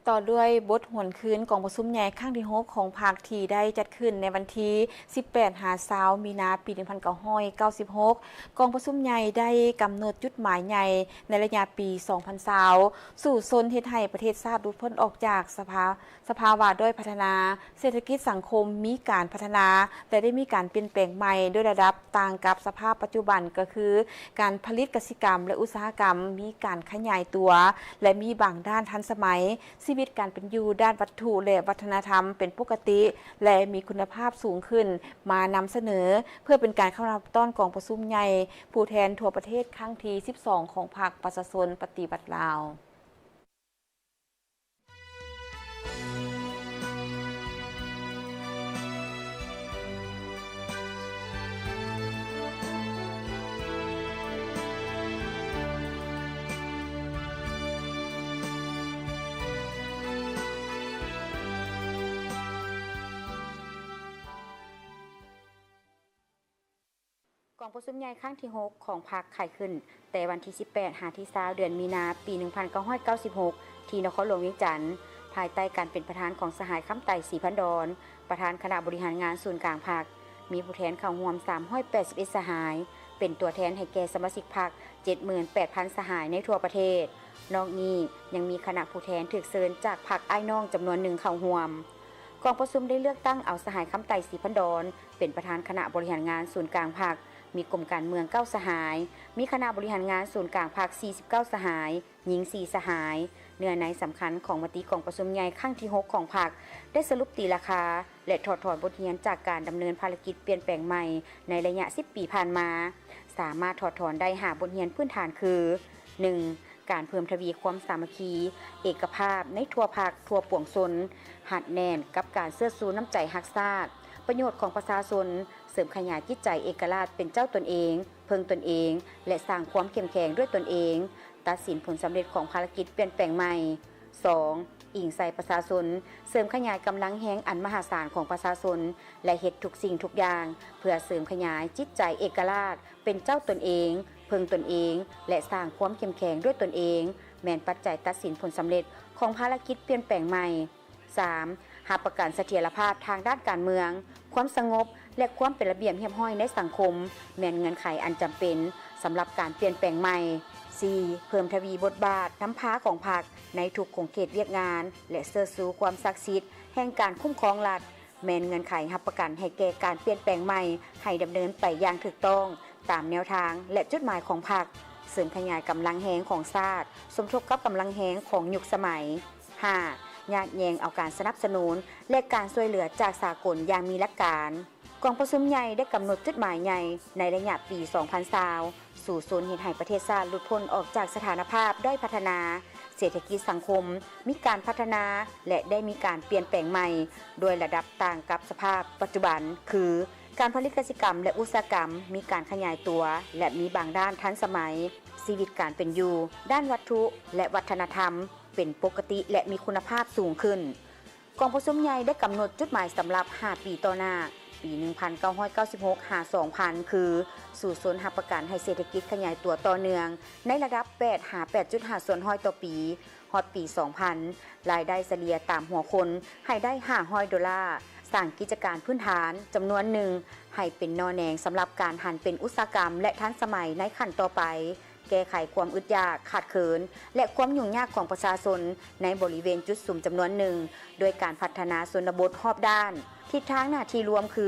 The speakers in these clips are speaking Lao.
ຕໍ່ດ້ວຍບົດຫວນຄືນກອງປະຊຸມໃຫຍ່ຄັ້ງທີຫົກຂອງພັກ ທີ່ໄດ້ຈັດຂຶ້ນໃນວັນທີສິບແປດຫາຊາວມີນາ ປີໜຶ່ງພັນເກົ້າຮ້ອຍເກົ້າສິບຫົກ. ກອງປະຊຸມໃຫຍ່ໄດ້ກຳນົດຈຸດໝາຍໃຫຍ່ໃນໄລຍະປີສອງພັນຊາວ ສູ້ຊົນເຮັດໃຫ້ປະເທດຊາດຫຼຸດພົ້ນອອກຈາກສະພາ ສະພາວະດ້ອຍພັດທະນາ, ເສດຖະກິດສັງຄົມມີການພັດທະນາ ແລະ ໄດ້ມີການປ່ຽນແປງໃໝ່ ໂດຍລະດັບຕ່າງກັບສະພາບປັດຈຸບັນ ກໍຄື ການຜະລິດກະສິກຳ ແລະ ອຸດສາຫະກຳມີການຂະຫຍາຍຕົວ ແລະ ມີບາງດ້ານທັນສະໄໝ. ຊີວິດການເປັນຢູ່ດ້ານວັດຖຸ ແລະ ວັດທະນະທຳເປັນປົກກະຕິ ແລະ ມີຄຸນນະພາບສູງຂຶ້ນ ມານຳສະເໜີ ເພື່ອເປັນການເຂົ້າຮັບຕ້ອນກອງປະຊຸມໃຫຍ່ຜູ້ແທນທົ່ວປະເທດຄັ້ງທີສິບສອງ ຂອງພັກປະຊາຊົນປະຕິວັດລາວ. ກອງປະຊຸມໃຫຍ່ຄັ້ງທີຫົກຂອງພັກໄຂຂຶ້ນ ແຕ່ວັນທີສິບແປດຫາທີຊາວ ເດືອນມີນາ ປີໜຶ່ງພັນເກົ້າຮ້ອຍເກົ້າສິບຫົກ ທີ່ນະຄອນຫຼວງວຽງຈັນ, ພາຍໃຕ້ການເປັນປະທານຂອງສະຫາຍ ຄຳໄຕ ສີພັນດອນ ປະທານຄະນະບໍລິຫານງານສູນກາງພັກ, ມີຜູ້ແທນເຂົ້າຮ່ວມສາມຮ້ອຍແປດສິບເອັດສະຫາຍ, ເປັນຕົວແທນໃຫ້ແກ່ສະມາຊິກພັກ ເຈັດໝື່ນແປດພັນສະຫາຍໃນທົ່ວປະເທດ. ນອກນີ້ຍັງມີຄະນະຜູ້ແທນຖືກເຊີນຈາກພັກອ້າຍນ້ອງຈຳນວນໜຶ່ງເຂົ້າຮ່ວມ. ກອງປະຊຸມໄດ້ເລືອກຕັ້ງເອົາສະຫາຍ ຄຳໄຕ ສີພັນດອນ ເປັນປະທານຄະນະບໍລິຫານງານສູນກາງພັກ, ມີກົມການເມືອງເກົ້າສະຫາຍ, ມີຄະນະບໍລິຫານງານສູນກາງພັກ ສີ່ສິບເກົ້າສະຫາຍ, ຍິງສີ່ສະຫາຍ. ເນື້ອໃນສຳຄັນຂອງມະຕິກອງປະຊຸມໃຫຍ່ຄັ້ງທີຫົກຂອງພັກ ໄດ້ສະຫຼຸບຕີລາຄາ ແລະ ຖອດຖອນບົດຮຽນຈາກການດຳເນີນພາລະກິດປ່ຽນແປງໃໝ່ໃນໄລຍະສິບປີຜ່ານມາ, ສາມາດຖອດຖອນໄດ້ຫ້າບົດຮຽນພື້ນຖານຄື ໜຶ່ງ ການເພີ່ມທະວີຄວາມສາມັກຄີ, ເອກະພາບໃນທົ່ວພັກ, ທົ່ວປວງຊົນ, ຮັດແໜ້ນກັບການເຊີດຊູນ້ຳໃຈຮັກຊາດ, ປະໂຫຍດຂອງປະຊາຊົນ, ເສີມຂະຫຍາຍຈິດໃຈເອກະລາດເປັນເຈົ້າຕົນເອງ, ເພິ່ງຕົນເອງ ແລະ ສ້າງຄວາມເຂັ້ມແຂງດ້ວຍຕົນເອງ, ຕັດສິນຜົນສຳເລັດຂອງພາລະກິດປ່ຽນແປງໃໝ່. ສອງ ອີງໃສ່ປະຊາຊົນ, ເສີມຂະຫຍາຍກຳລັງແຮງອັນມະຫາສານຂອງປະຊາຊົນ ແລະ ເຮັດທຸກສິ່ງທຸກຢ່າງເພື່ອເສີມຂະຫຍາຍຈິດໃຈເອກະລາດ, ເປັນເຈົ້າຕົນເອງ, ເພິ່ງຕົນເອງ ແລະ ສ້າງຄວາມເຂັ້ມແຂງດ້ວຍຕົນເອງ ແມ່ນປັດໄຈຕັດສິນຜົນສຳເລັດຂອງພາລະກິດປ່ຽນແປງໃໝ່. ສາມ ຮັບປະກັນສະຖຽນລະພາບທາງດ້ານການເມືອງ, ຄວາມສະຫງົບ ແລະ ຄວາມເປັນລະບຽບຮຽບຮ້ອຍໃນສັງຄົມ ແມ່ນເງື່ອນໄຂອັນຈຳເປັນສຳລັບການປ່ຽນແປງໃໝ່. ສີ່ ເພີ່ມທະວີບົດບາດນຳພາຂອງພັກໃນທຸກຂົງເຂດວຽກງານ ແລະ ເຊີດຊູຄວາມສັກສິດແຫ່ງການຄຸ້ມຄອງລັດ ແມ່ນເງື່ອນໄຂຮັບປະກັນໃຫ້ແກ່ການປ່ຽນແປງໃໝ່ ໃຫ້ດຳເນີນໄປຢ່າງຖືກຕ້ອງຕາມແນວທາງ ແລະ ຈຸດໝາຍຂອງພັກ, ເສີມຂະຫຍາຍກຳລັງແຮງຂອງຊາດ ສົມທົບກັບກຳລັງແຮງຂອງຍຸກສະໄໝ. ຫ້າ ຍາດແຍ່ງເອົາການສະໜັບສະໜູນ ແລະ ການຊ່ວຍເຫຼືອຈາກສາກົນຢ່າງມີຫຼັກການ. ກອງປະຊຸມໃຫຍ່ໄດ້ກຳນົດຈຸດໝາຍໃຫຍ່ໃນໄລຍະປີສອງພັນຊາວ ສູ້ຊົນເຮັດໃຫ້ປະເທດຊາດຫຼຸດພົ້ນອອກຈາກສະຖານະພາບດ້ອຍພັດທະນາ, ເສດຖະກິດສັງຄົມມີການພັດທະນາ ແລະ ໄດ້ມີການປ່ຽນແປງໃໝ່ ໂດຍລະດັບຕ່າງກັບສະພາບປັດຈຸບັນ ຄື ການຜະລິດກະສິກຳ ແລະ ອຸດສາຫະກຳມີການຂະຫຍາຍຕົວ ແລະ ມີບາງດ້ານທັນສະໄໝ, ຊີວິດການເປັນຢູ່ດ້ານວັດຖຸ ແລະ ວັດທະນະທຳເປັນປົກກະຕິ ແລະ ມີຄຸນນະພາບສູງຂຶ້ນ. ກອງປະຊຸມໃຫຍ່ໄດ້ກຳນົດຈຸດໝາຍສຳລັບຫ້າປີຕໍ່ໜ້າ, ປີໜຶ່ງພັນເກົ້າຮ້ອຍເກົ້າສິບຫົກຫາສອງພັນ ຄື ສູ້ຊົນຮັບປະກັນໃຫ້ເສດຖະກິດຂະຫຍາຍຕົວຕໍ່ເນື່ອງໃນລະດັບແປດຫາແປດຈຸດຫ້າສ່ວນຮ້ອຍຕໍ່ປີ, ຮອດປີສອງພັນ ລາຍໄດ້ສະເລ່ຍຕາມຫົວຄົນໃຫ້ໄດ້ຫ້າຮ້ອຍໂດລາ, ສ້າງກິດຈະການພື້ນຖານຈຳນວນໜຶ່ງໃຫ້ເປັນໜໍ່ແໜງສຳລັບການຫັນເປັນອຸດສາຫະກຳ ແລະ ທັນສະໄໝໃນຂັ້ນຕໍ່ໄປ, ແກ້ໄຂຄວາມອຶດຢາກຂາດເຂີນ ແລະ ຄວາມຫຍຸ້ງຍາກຂອງປະຊາຊົນໃນບໍລິເວນຈຸດສຸມຈຳນວນໜຶ່ງ ດ້ວຍການພັດທະນາຊົນນະບົດຮອບດ້ານ. ທິດທາງໜ້າທີ່ລວມຄື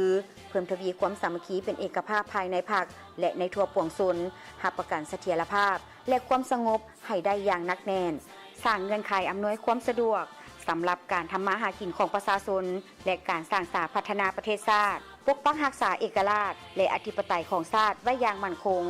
ເພີ່ມທະວີຄວາມສາມັກຄີເປັນເອກະພາບພາຍໃນພັກ ແລະ ໃນທົ່ວປວງຊົນ, ຮັບປະກັນສະຖຽນລະພາບ ແລະ ຄວາມສະຫງົບໃຫ້ໄດ້ຢ່າງໜັກແໜ້ນ, ສ້າງເງື່ອນໄຂອຳນວຍຄວາມສະດວກສຳລັບການທຳມາຫາກິນຂອງປະຊາຊົນ ແລະ ການສ້າງສາພັດທະນາປະເທດຊາດ, ປົກປັກຮັກສາເອກະລາດ ແລະ ອະທິປະໄຕຂອງຊາດໄວ້ຢ່າງໝັ້ນຄົງ,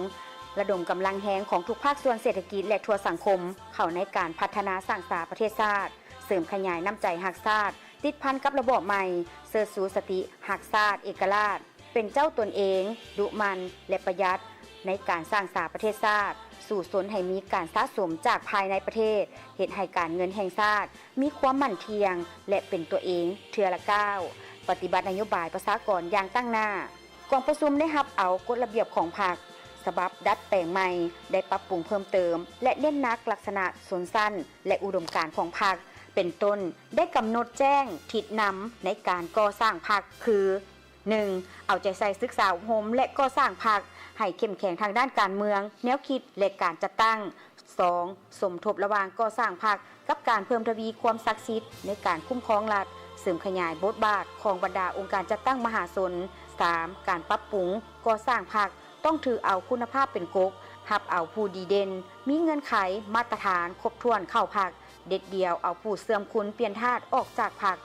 ລະດົມກຳລັງແຮງຂອງທຸກພາກສ່ວນເສດຖະກິດ ແລະ ທົ່ວສັງຄົມເຂົ້າໃນການພັດທະນາສ້າງສາປະເທດຊາດ, ເສີມຂະຫຍາຍນ້ຳໃຈຮັກຊາດ ຕິດພັນກັບລະບອບໃໝ່, ເຊີດຊູສະຕິຮັກຊາດເອກະລາດ, ເປັນເຈົ້າຕົນເອງ, ດຸໝັ່ນ ແລະ ປະຢັດໃນການສ້າງສາປະເທດຊາດ, ສູ້ຊົນໃຫ້ມີການສະສົມຈາກພາຍໃນປະເທດ, ເຮັດໃຫ້ການເງິນແຫ່ງຊາດມີຄວາມໝັ້ນທ່ຽງ ແລະ ເປັນຕົວເອງເທື່ອລະກ້າວ, ປະຕິບັດນະໂຍບາຍປະຊາກອນຢ່າງຕັ້ງໜ້າ. ກອງປະຊຸມໄດ້ຮັບເອົາກົດລະບຽບຂອງພັກ ສະບັບດັດແປງໃໝ່, ໄດ້ປັບປຸງເພີ່ມເຕີມ ແລະ ເນັ້ນໜັກລັກສະນະຊົນຊັ້ນ ແລະ ອຸດົມການຂອງພັກ, ເປັນຕົ້ນ ໄດ້ກຳນົດແຈ້ງທິດນຳໃນການກໍ່ສ້າງພັກ ຄື ໜຶ່ງ ເອົາໃຈໃສ່ສຶກສາອົບຮົມ ແລະ ກໍ່ສ້າງພັກໃຫ້ເຂັ້ມແຂງທາງດ້ານການເມືອງ, ແນວຄິດ ແລະ ການຈັດຕັ້ງ. ສອງ ສົມທົບລະຫວ່າງກໍ່ສ້າງພັກກັບການເພີ່ມທະວີຄວາມສັກສິດໃນການຄຸ້ມຄອງລັດ, ເສີມຂະຫຍາຍບົດບາດຂອງບັນດາອົງການຈັດຕັ້ງມະຫາຊົນ. ສາມ ການປັບປຸງກໍ່ສ້າງພັກ ຕ້ອງຖືເອົາຄຸນນະພາບເປັນກົກ, ຮັບເອົາຜູ້ດີເດັ່ນ, ມີເງື່ອນໄຂ, ມາດຕະຖານຄົບຖ້ວນເຂົ້າພັກ, ເດັດດ່ຽວເອົາຜູ້ເສື່ອມຄຸນປ່ຽນທາດອອກຈາກພັກ.